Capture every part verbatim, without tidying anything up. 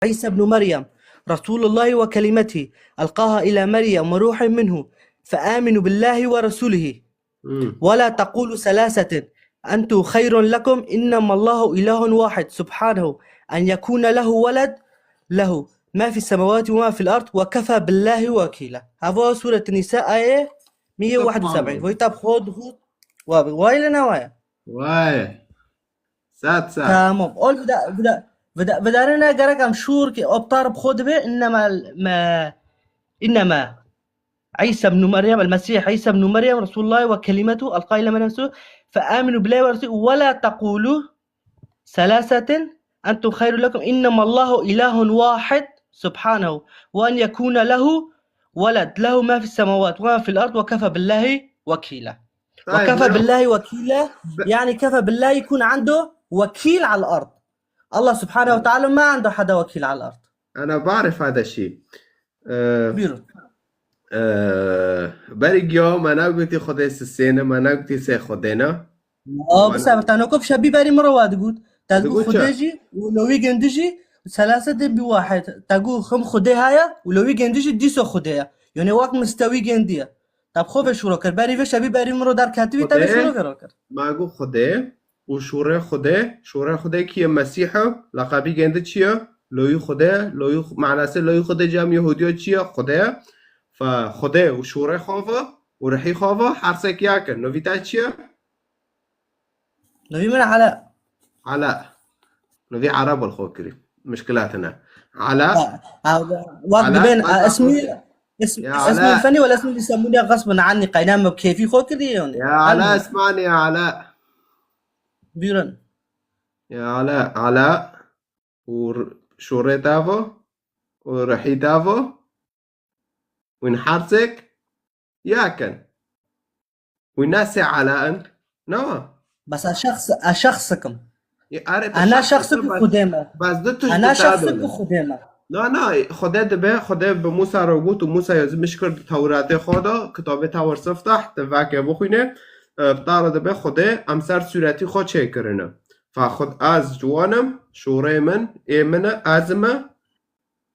عيسى ابن مريم رسول الله وكلمته ألقاها إلى مريم وروح منه فآمنوا بالله ورسوله ولا تقولوا ثلاثة أنتم خير لكم إنما الله إله واحد سبحانه أن يكون له ولد له ما في السماوات وما في الأرض وكفى بالله وكيلا. Hava Sûret Nîsa ayê mî yê wehd û seb'în. Vay tab xwe dixwit. Wa bi, wayê li ne wayê. Wayê. Sat, sat. Tamam. Ol vida, vida, vida, vidarê ne gerek em şûr ki optar bi xwe dibe, innema, me, innema. عيسى ابن مريم، المسيح عيسى ابن مريم رسول الله وكلمته ألقاها إلى مريم رسول، فآمنوا بالله ورسوله ولا تقولوا ثلاثة أنتم خير لكم إنما الله إله واحد سبحانه وأن يكون له ولد له ما في السماوات وما في الأرض وكفى بالله وكيلا. طيب، وكفى بالله وكيلا، يعني كفى بالله يكون عنده وكيل على الأرض. الله سبحانه وتعالى ما عنده حدا وكيل على الأرض. أنا بعرف هذا الشيء. Ee, Buyurun. Ee, berî giya me nagotî Xwedê sisê ne, me nagotî sê Xwedê ne. Aa, bi sebeb te nokop şebî berî min re wa digot. Te digot Xwedê jî û lewî gêndî jî selase de bi wahid. Te got him Xwedê heye û lewî gêndî jî dîso Xwedê ye. Yani wek mistewî gêndî ye. Te bi xwe ve şûro kir. Berî vê şebî berî min re derketibî te vê şûro kir. Ma got Xwedê. û şûrê Xwedê, şûrê Xwedê kî ye? Mesîh e, leqebî gêndi çi ye? Loyî Xwedê, loyî Xw-, manasê loyî Xwedê cem Yehûdiyo çi ye? Xwedê ye. Fe Xwedê û şûrê xwe ve û rihî xwe ve her sek yek in. Novî te çi ye? Novî min Ela. Ela. Novî Ereb li xwe kirî. Muşkila tune. Ela. Ha, ha, wek Ela, dibên, bak, a, ismî, ism-, ya ismî Ela. Fenî wala ismî bisemunî xesbin anî, qeyna min bi kêfî xwe kirî yani. Ya Ela, ismani ya Ela. Buyurun. Ya Ela, Ela û r-, şûrê te ve û rihî te ve. Wîn her sek yek in. Wî ne sê Ela in? Newa. Bes ez şexs, ez şexsik im. Ê, erê, tu şexsik, şexsik bes, Xwedê me. Bes du tişt. Ana şexsik Xwedê me. Na, na, Xwedê dibe, Xwedê bi Musa re got û Musa yazmiş kir di Tewratê xwe de, kitabê Tewr Siftah, di veke bixwîne, e, bi te re dibe Xwedê em ser sûretî xwe çêkirine. Fa Xwed ez ciwan im, şûrê min, ê min e, ez me,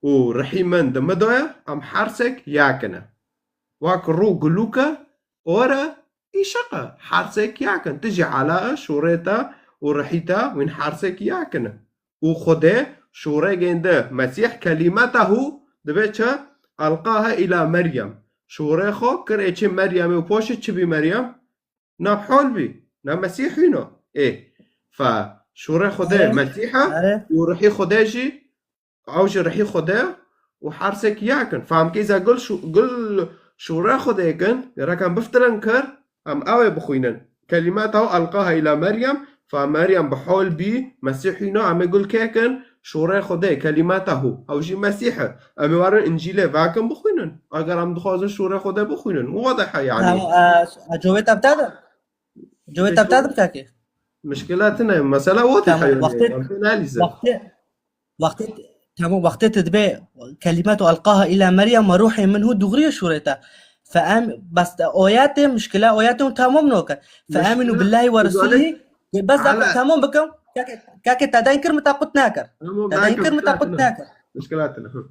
û rihî min di min de ye, em her sek yek in e. Wek rû gulûk e, or e, îşiq e, her sek yek in. Tu jî Ela e, şûrê te û rihî te, wîn her sek yek in e. Û Xwedê şûrê gêndi, Mesîh kelîmetehu dibe çi? Elqahe îla Meryem. Şûrê xwe kir ê çi Meryemê û poşê çi bî Meryem? Na hol bî, na Mesîh wîno. Ê, fa şûrê Xwedê Mesîh e û rihî Xwedê jî Ew ji rihî Xwedê û her sek yek in. Fam kî ze gul şû-, gul şûrê Xwedê kin, gerek em biftirin kir, em ew ê bixwînin. Kelimata elqaha îla Meryem, fa Meryem bi hol bî, Mesîh wîna, em ê gul kê kin, şûrê Xwedê, kelimatahu. Ew jî Mesîh e. Em ê werin Încîlê vekin bixwînin. Eger em dixwazin şûrê Xwedê bixwînin. Wadih e yani. Tamam, e, e, covê te bi te de? Covê te bi te de bi te kê? Mişkila tune, mesela wadih e yani. Tamam, wextê, em pê nalîzin. Wextê, Wextê, tamam, wextê te dibê kelimetu elqaha îla Meryem we ruhî minhu dûxrî ye şûrê te. Fe em-, bes te oyatê, mişkila oyatê hûn tamam noke. Fe aminu billahi we resûlî. Bes da tamam bikim. Kake, kake te deyn kir min te qut nakir. Te deyn kir min te qut nakir. Mişkila tune, hı.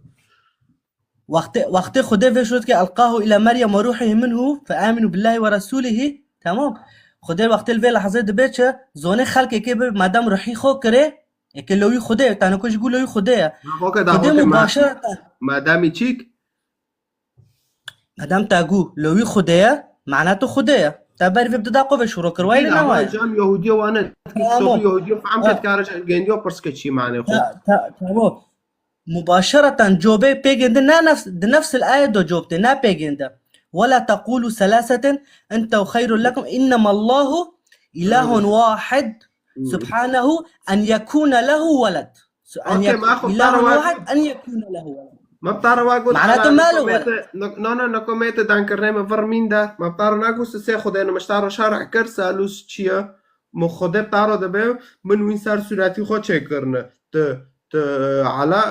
Wextê, wextê Xwedê vê şûrê dike, "Elqahu îla Meryem we ruhî minhu fe aminu billahi we resûlî." Tamam. Xwedê wextê li vê lehzê dibe çi? Zonê xelkê kê be, madem ruhî xwe kirê, eke lewî Xwedê ye, tane ku jî gu lewî Xwedê ye. Xwedê mubaşereten. Mademî çîk? Madem te gu lewî Xwedê ye, mana tu Xwedê ye. Te berî vê bi dida xwe ve şûro kir, wayê lê ne wayê. Cem Yahûdiye wane. Tamam. Yahûdiye fehm ket kare gendiyo pirs ke çi mane xwe. Ta-, ta-, tamam. Mubaşereten cobê pê gêndi, ne nefs, di nefsil ayet do cob tê, ne pê gêndi. "Ve la tekulu selaseten entev xeyrun lekum, innemallahu ilahun wahid, subhanehu en yekune lehu weled." Su-, en yek-, ilahun wahid, en yekune lehu weled. Ma bi te re wa got, mana tu melo weled. No, no, no, komete dan kirne me vir mîn de. Ma bi te re nagot sê Xwedê ne, mişta re şerh kir, salus çi ye? Min Xwedê bi te re dibe, min wîn ser sûretî xwe çêkirine. Tu, tu, Ela,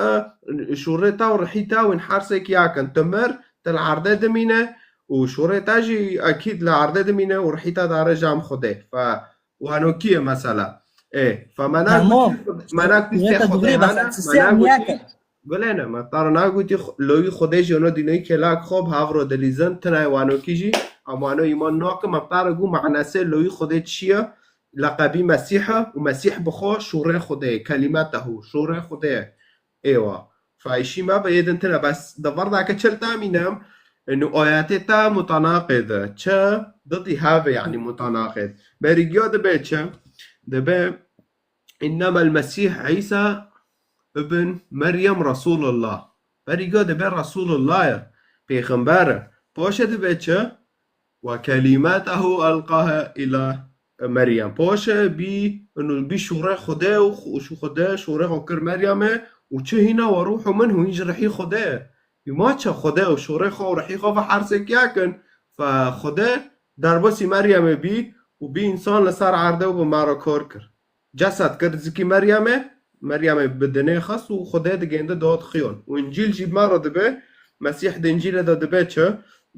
e, şûrê te û rihî te wîn her sek yek in. Tu mir, tu li erdê dimîne û şûrê te jî ekîd li erdê dimîne û rihî te dare cem Xwedê. Fe, wano kî ye mesela? Ê, fe mena kutî, mena kutî sê Xwedê hene, mena kutî. Gulêne, me tara nagotî xu-, loyî Xwedê jî ono dîneyî kêlak xwe bi hav ro dilîzin, tinay wanokî jî, em wano îman nakin, me tara got manasê loyî Xwedê çi ye? Leqebî Mesîh e û Mesîh bi xwe şûrê Xwedê ye, kelîmetehu, şûrê Xwedê ye. Êwa. Fayşî me bi êdin tine, bes di vir de ke çil tamînem, inu ayetê te mutanaqid e. Çi? Didî have, yanî mutanaqid. Berî giya dibe çi? Dibe, "Innemel Mesîh Îsa ibn Meryem Resulullah." Berî giya dibe Resulullah ye. Pêxember e. Paşê dibe çi? "Ve kelimetehu elqaha ila Meryem." Paşê bî, inu bî şûrê Xwedê û xu-, û şû Xwedê şûrê xwe kir Meryemê û çi hîna "Ve ruhu minhu", hîn ji rihî Xwedê ye. Yu ma çi Xwedê û şûrê xwe û rihî xwe ve her sêk yakin. Fe Xwedê derbasî Meryemê bî û bî însan li ser erdê û bi me re kar kir. Cesed kir zikî Meryemê, Meryemê bi dinê xist û Xwedê digêndi dod xiyon. Û Încîl jî bi me re dibe, Mesîh di Încîlê de dibe çi?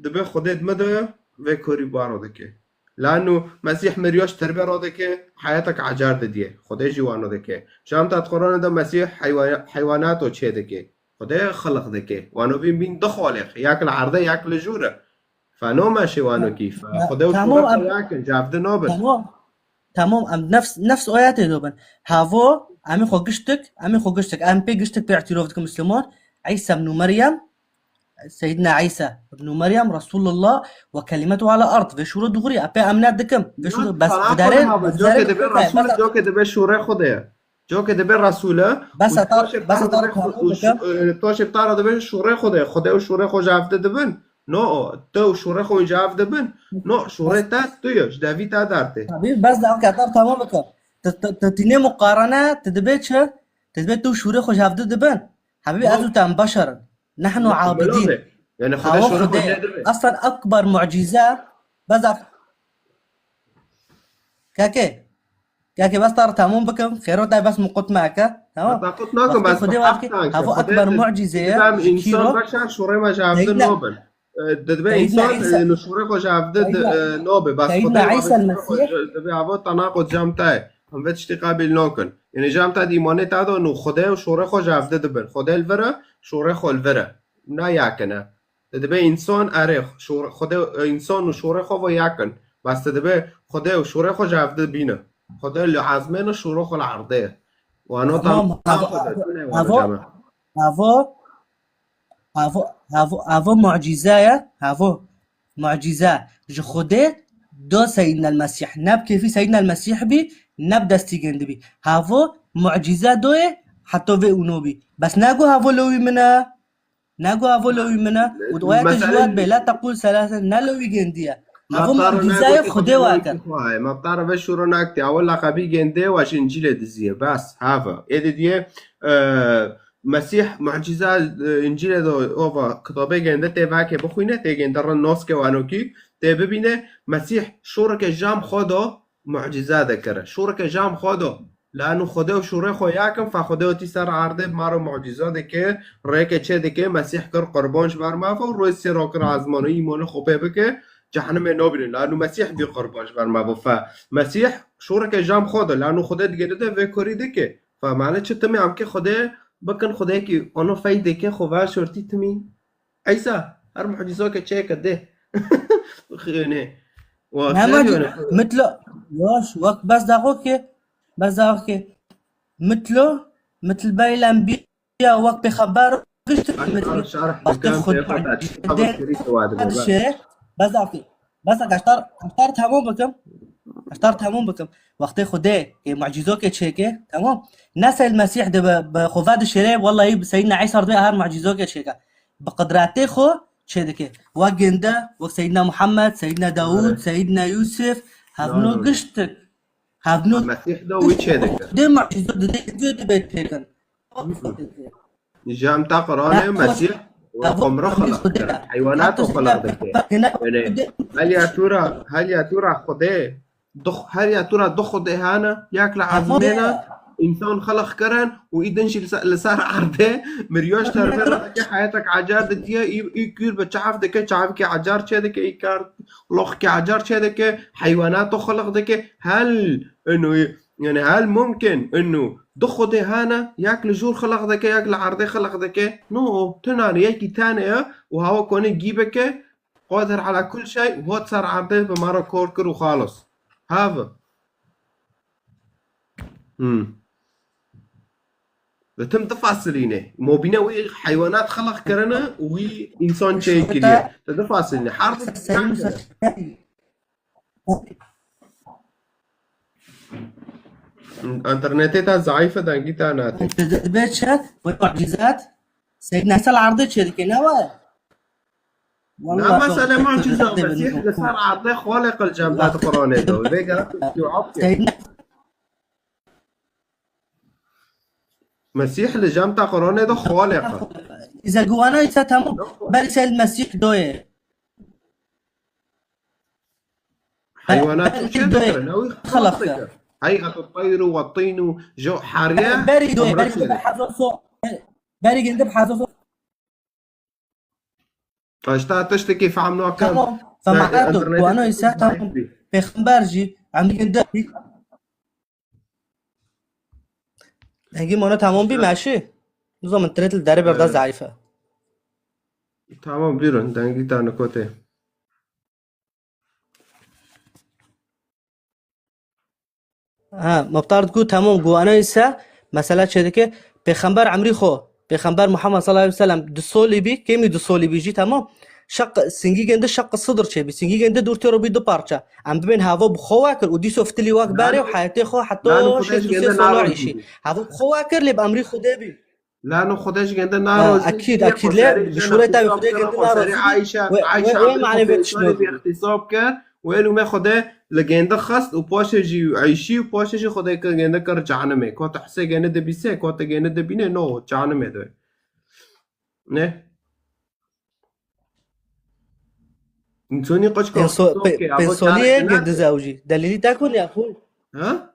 Dibe Xwedê di me de vê korî bi me re dike. Lanu Mesîh miriyoş tirbê re dike, heyetek ecar didiye. Xwedê jî wano dike. Jam tat Qur'anê de Mesîh heywa-, heywanat o çê dike. Xwedê xelq dike. Wano bîn bîn du xalîq. Yek li erdê, yek li jûr e. Fe no meşê wano kî. Fe Xwedê û Tamam, şûrê xwe em, yakin. Cevdi nabin. Tamam. Tamam, em nefs, nefs ayetê do bin. Havo, em ê xwe giştik, em ê xwe giştik. Em pê giştik pê îtîrof dikin Müslüman. Îsa ibn Meryem, Seyyidina Îsa ibn Meryem, Resulullah ve kelimetu ala ard. Vê şûro dûrî, epê em ne dikim. Vê şûro bes Tanakul vidare, hava, vidare cokê dibe Resul, cokê dibe şûrê Xwedê ye. Cokê dibe Resul e. Bes û atar, toşê bes atar dibe tamam xu-, û bikim. Ş-, e, toşê tara dibe şûrê Xwedê ye. Xwedê û şûrê xwe ji hevde dibin. No, o, te û şûrê xwe ji hevde bin. No, şûrê te tu ye, ji devî te dertê. Habîb, bes de atar tamam bikim. Te, te, te tîne muqarene, te dibe çi? Te dibe tu şûrê xwe ji hevde dibin. Habîb, ez û te em beşer in. Nehnu abidîn. Yani Xwedê şûrê xwe jê dibe. Aslan ekber mucize, bes af-, Kake. Kake, bes tar tamam bikim. Xêro tay bes min qut meke. Tamam. Heta qut nakim, bes Xwedê bi heft tanke. Havo ekber mucize ye. Dibe em însan beşer şûrê me ji hevde nabin. E, dibe însan, e, nu şûrê xwe ji hevde di-, e, nabe. Bes Xwedê Îsa Mesîh. Dibe havo tanaqo cam tay. Em vê tiştî qebîl nakin. Yani cam tay di îmanê te de nu Xwedê û şûrê xwe ji hevde dibin. Xwedê li vir e, şûrê xwe li vir e. Na yakine. Te dibe însan erê, şûr-, Xwedê, însan û şûrê xwe ve yek in. Bes te dibe Xwedê û şûrê xwe ji hevde bîne. Xwedê li ezmên e, şûrê xwe li erdê ye. Wano tam, tamam, tam avo, Xwedê, avo, tu ne wano avo, came. Avo, avo, avo, avo mucize ye, avo mucize. Ji Xwedê do Seyyidina Mesîh. Ne bi kêfî Seyyidina Mesîh bî, ne bi destî gêndî bî. Havo mucize doye, heta vê ûno bî. Bes nego havo lewî min e. Nego avo lewî min e. Û di ayetê jî wek bê, "La teqûl selase", ne lewî gêndiye. Avo mucîzeyê Xwedê wek e. Mafdara ve şûro nakti. Avo laqebî gêndiye, wa ji Încîlê diziye. Bes, hava. Ê didiye, e, Mesîh mucîza, e, Încîlê de ova kitabê gêndi, tê vekê bixwîne, tê gêndi rin noske wanokî, tê bibîne, Mesîh şûreke jam xwe do, mucîza dikire. Şûreke jam xwe do. Lanu Xwedê û şûrê xwe yakin, fe Xwedê otî ser erdê bi ma re mucîza dike, rêke çê dike, Mesîh kir qurban ji ber me ve û roj sê re kir ezmanê îmanê xwe pê bike, cehenimê nabînin. Lanu Mesîh bî qurban ji ber me ve. Fe Mesîh şûreke jam xwe do. Lanu Xwedê digere de vê kurî dike. Fe mane çi timî em ke Xwedê bikin, Xwedê ki ono fey dike, xwe ver şortî timî. Eysa, her mucîzoke çêke dê. Xêne. Wa Ne xêne mucî-, ne. Mitlo, yoş, wek bes daxo ke, bes daxo ke. Mitlo, mitl beylem bi ya wek pêxember gişt Aşağı mitl. şarh Wextê bikem, xwe pêxember, mucîze kitabı dê, şerîf de var her dibe, şey, bes daxo ke. Bes daxo ke, aştar, aştar tamam bikim. Aştar tamam bikim. Wextê Xwedê ke mucîzoke çêke, tamam. Ne Seyyid Mesîh de bi, bi xwe ve dişêre, wellahî bi Seyyidina Îsa re her mucîzoke çêke. Bi qidretê xwe çê dike. Wek gênde, wek Seyyidina Muhammed, Seyyidina Dawud, Evet. Seyyidina Yusuf, hevno Evet. giştik. Hevno Mesîh de wî çê dike. Xwedê mucîzo dide, dide, dide çêkin. Jam ta Qur'anê Mesîh û qomra xelq kir. Heywanat û xelq dike. Yani, heliya tu ra, heliya tu ra Xwedê, du-, heliya tu ra du Xwedê hene, yek li ezmêne, însan xelq kirin û îdin jî li ser, li ser erdê, miriyoş terbê re dike, heyetek ecar didiye, î, î kûr bi çav dike, çavkê ecar çê dike, î kar loxkê ecar çê dike, heywanat û xelq dike, hel, ino, Yani hel mumkin inu du xwedê hene, yek li jûr xilq dike, yek li erdê xilq dike. No, tu nane yekî tane ye û hewa kone gî bike, qadir ala kul şey û hat ser erdê bi me re kar kir û xalis. Have. Hmm. Li tim du fesilî ne. Mobîne wî heywanat xilq kirine û wî însan çêkiriye. Li du fesilî ne. Her du Înternetê te zayîf e, dengî te nate. Dibe çi? Wê mucîzat? Seyyid Nesel erdê çêdike, ne we? Na mesele mucîza, Mesîh li ser erdê xaliq li cem te di Qur'anê de. Vê gerek tu cewab ke. Seyyid Ne- Mesîh li cem te Qur'anê de xaliq e. Îza guwana îsa tamam. Berî Seyyid Mesîh doye. Heywanat Her çi iki de dikirin? Ew xalaq xalaq dikir. Hey'et û teyr û tîn û jo heriye. Berî do, berî do bi hazoso. Berî gindi bi hazoso. Taşta tiştekî fehm nakim. Tamam. Tamam. Erdem, wano ise tamam. Peyxember jî, em gindi. Engî mano tamam bî meşî. Nizam internet li derê berda zayîf e. Tamam, buyurun. Dengî ta nikotê. Ha, Meftar diku tamam, guwana ise mesela çêdike pêxember emrî xo, pêxember Muhammed sallallahu aleyhi ve sellem du solî bî, kêmî du solî bî jî tamam. Şeq singî gende şeq sidr çêbî. Singî gende dûr têro bî du parça. Em bibên hava bi xo wekir û dîso fitilî wek berê û heyetê xo heta şêst û sê solo îşî. Hava bi xo wekir lê bi emrî Xwedê bî. Lano Xwedê ji gende narazî. Ekîd, ekîd lê bi şûrê te Xwedê gende narazî. Ayşe, Ayşe wê manevê tiştî bi îxtîsab kir û ê lûmê Xwedê li gende xist û paşê jî Ayşî û paşê jî Xwedê kir gende kir cehenimê. Ko te hesê gende dibîse, ko te gende dibîne, no, cehenimê de. Ne? Însanî qeçka Pênsoliyê gende zewjî. Delîlî te ku ne xwe? Ha?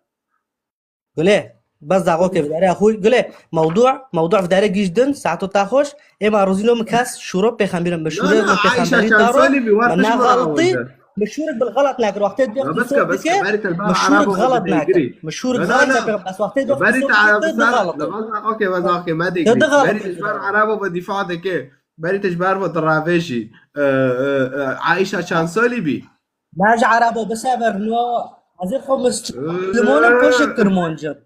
Gule, bes daxo ke vidare axuy. Gule, mewdu, mewdu vidare giş din, saato ta xoş. Ema rozîno mi kes şûro pêxembirin. Mi şûre mi pêxemberi taro. Mi na xaltî, mi şûrik bil xelat nakir. Wextê de xisop dike, mi şûrik xelat nakir. Mi şûrik xelat nakir. Bes wextê de xisop dike, de xalat. Okey, bes okey, me de. De xalat. Berî ji ber Erebo ve dîfa dike. Berî te ji ber ve diravêjî. Ayşe çend salî bî? Naji Erebo bisever no. Ez ê xwe Misliman im, poşek Kirmanc im.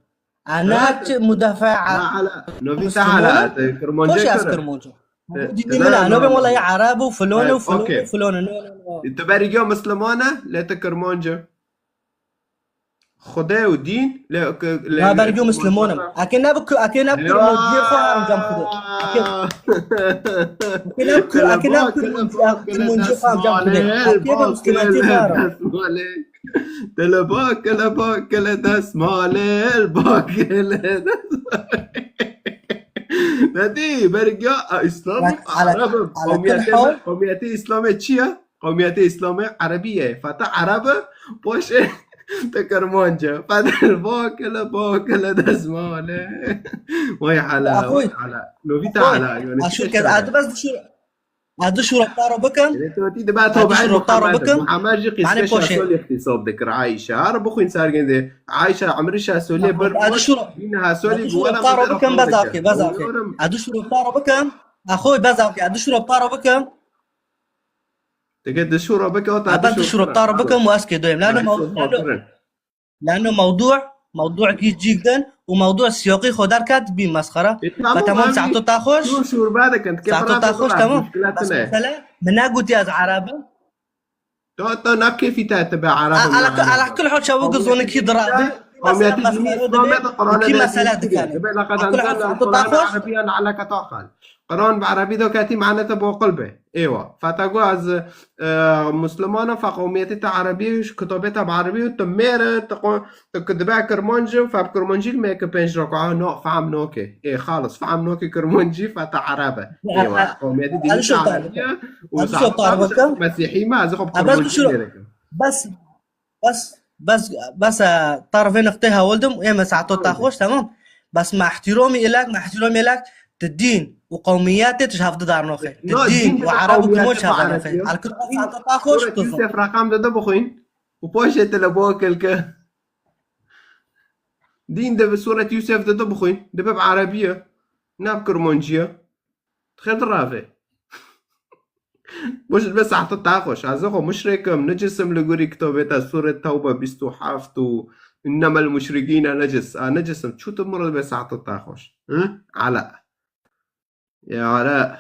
Ana çi mudafaa. Novî te hala te Kirmanc. Poşek ez Kirmanc im. Dînî min a. No bê wela Erebo, filon û filon û filon. No, no, no. Tu berî giya Misliman e, lê te Kirmanc e. Xwedê û dîn, lê, lê, ya berî giya Misliman im. Eke ne bi, eke ne bi Kirmanciyê xwe herim cem Xwedê. Eke, eke ne bi Kir-, eke ne bi Kirmanciyê, eke ne bi Kirmanciyê xwe herim cem Xwedê. Eke bi Mislimaniyê xwe herim. Destmalê. Dile bakile, bakile destmalê, bakile destmalê. Nedî, bergiya, e, Îslam, Ereb, qewmiyetê, qewmiyetê Îslamê çi ye? Qewmiyetê Îslamê Erebî ye. Feta Ereb e, poşê te Kirmanc e. Feta bakile, bakile destmalê. Vay hala, vay hala. Novî te hala. Aşûr kez, adi bes dişûr. Ez du şûro taro bikim. Lê tu wetî dibe, ez du şûro taro bikim. Muhammed jî qîzke şesolî îxtîsab dikir Ayşe. Her bixwîn sergên de. Ayşe emrî şesolî bir. Ez du şûro, ez du şûro taro bikim, bezakê, bezakê. Ez du şûro taro bikim. Axoy bezakê, ez du şûro taro bikim. Dike du şûro bike, o ta. Ez du şûro taro bikim û ez kê doyim. Lano, lano. Lano mewdu, mewdu kî cîk din û mewdu siyaqî xwe derket bî mesxera. E, tamam, ve tamam, abi, saato ta xoş. Şûr, şûr bade kin. Saato ta xoş, tamam. Bes mesele, min negotî ez Ereb im. To, to ne kêfî te, te be Ereb im. Ala, ala kul hal çawo gizonî kî dira. Qewmiyetê dînî Îslamê de Qur'anê kî mesele dikene. Dibe laqad enzelna Qur'an Erebîyan le'elleke ta'qil. Qur'an bi Erebî de ketî mane te boqil be. Êwa. Feta got ez, e, Musliman im, fe qewmiyetê te Erebî, kitabê te bi Erebî û tu mêr e, tu qo-, tu ki dibe Kirmanc im, fe bi Kirmancî li me ki pênc reka, no, fehm nake. Ê, xalis, fehm nake Kirmancî, feta Ereb e. Êwa. Qewmiyetê dînî te Erebî ye û sahiba Mesîhî me, ez ê xwe bi Kirmancî mêr kim. Bes, bes, bes, bes, e, tarif vê nuqtê hewil dim, ê me saato ta xoş, tamam. Bes me ihtiramî ilek, me ihtiramî ilek, di dîn û qewmiyetê tu ji hevdi darnoxê. Di dîn û Ereb û Kirmanc ji hevdi darnoxê. Elkir saato ta xoş, tu zon. Yusuf raqam de de bixwîn û poşê te li bo kilke. Dîn de bi Sûret Yûsef de, de bixwîn. Dibe bi Erebî ye. Ne bi Kirmancî ye. Xêr dirave. Boş be saxte ta xweş. Ez xwe muşrik im, necis im li gorî kitabê te Sûret Tewbe bîst û heft û innemel muşrikîne necis. A, necis im. Çû tu mirov be saxte ta xweş. Hı? Ala. Ya ala.